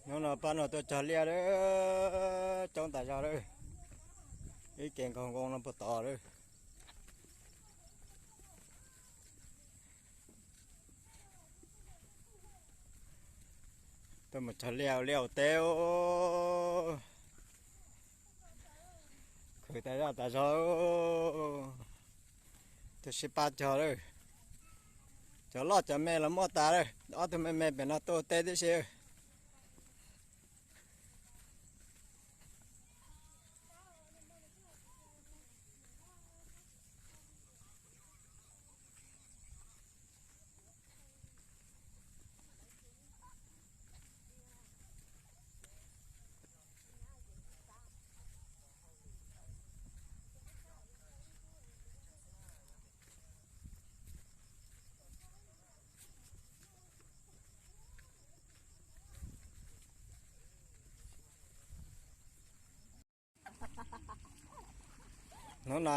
Hnub no pab no tuaj cog liaj lawm, coob tas zog lawm. Ib ke nkaug nkoos no puag tod lawm. Tuaj mus cog liaj ua liaj ua teb, khwv tas zaj tas zog. Tuaj sib pab cog lawm. Cov loj cov me los muaj tas lawm, ob tug me me pem no tuaj ua teb tib si. Hnub no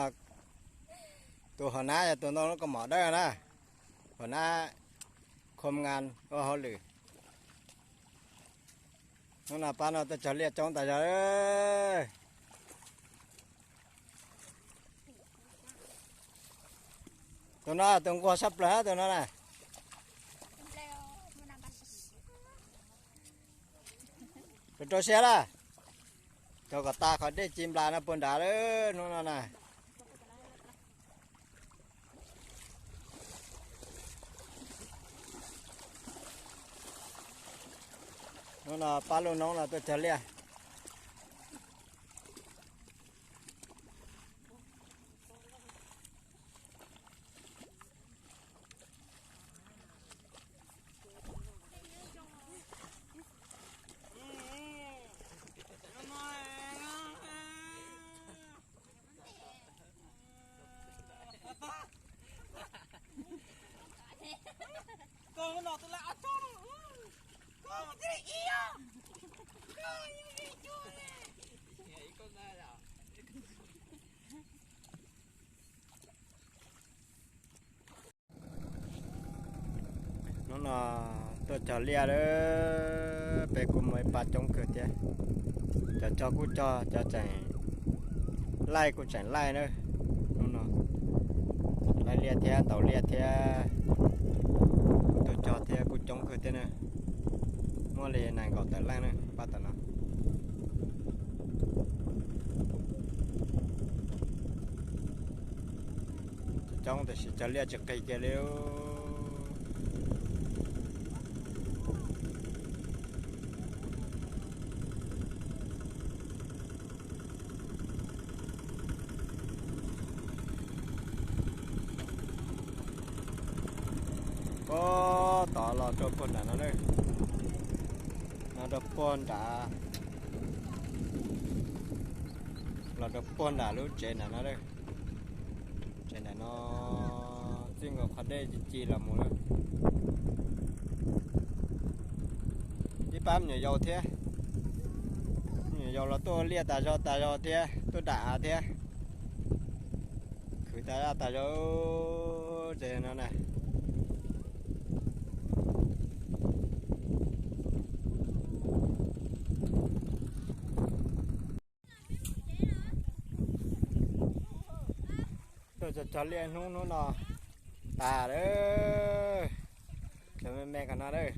tus hauv nab yog tus ntoo lub kaus mom dawb na, hauv nab khom ngan ua hauj lwm. Hnub no pab no tuaj cog liaj coob tas zog. Tus no tus nquag sab plaws tus no na. Rau rau siab lawm, rau kom tas qhov dej ci nplas no puag nrad lawm hnub no na. Hnub no pab lub noob no tuaj cog liaj. Hnub no tuaj cog liaj lawm, peb kuj muaj ib pab coob kawg thiab. Cov cog kuj cog, cov tseem laij kuj tseem laij na. Hnub no laij liaj thiab ntaus liaj thiab, kuj tuaj cog thiab kuj coob kawg thiab na. Muaj li nees nkaum tawm leej na pab tom no. Coob tiam sis cog liaj tsis qig kiag li. Puag tod los rau puag nram no na, no rau puag nram, los rau puag nram lub tsev nram no na. Tsev nram no txij nkaus qhov dej ci ci los mus lawm. Ib pab me nyuam yaus thiab, me nyuam yaus los tuaj liaj tas zog tas zog thiab tuaj dam av thiab. Khwv tas zaj tas zog tsev no na. Tuaj cog cog liaj hnub hnub no tas lawm. Cov me me qhov no lawm.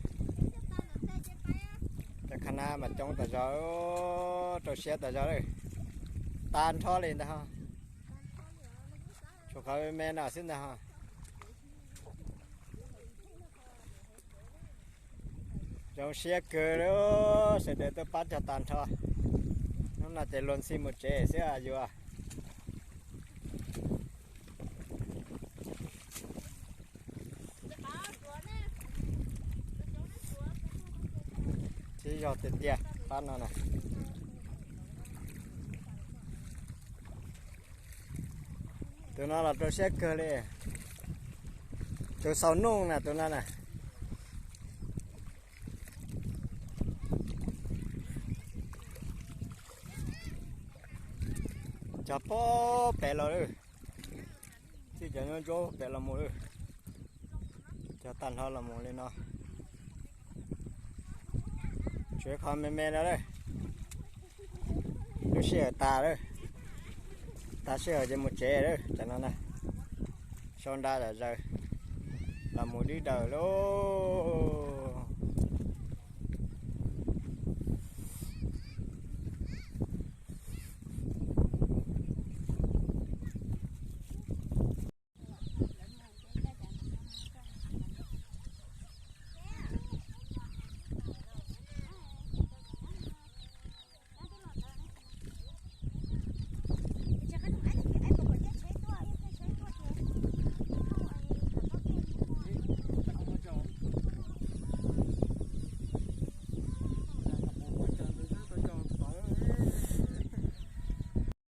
Cov qhab nab mas coob tas zog, rau siab tas zog lawm. Tag nrho li ntag. Tshuav qhov me me no xwb ntag. Zoo siab kawg li, sawv daws tuaj pab cog tag nrho. Hnub no ces luag ntxhi mus tsev xwb yuav. Sib zog tiag tiag pab no na. Tus no los rau siab kawg li. Tus xaus nuj na tus no na. Cog puag pem los lawm. Txij cov nyob ntsuab pem los mus lawm. Cog tag nrho los mus li no. Tshuav qhov me me no lawm, lub sij hawm tas lawm, tas sij hawm ces mus tsev lawm. Tam no na, sau nra zom zaws los mus dib daws lauj.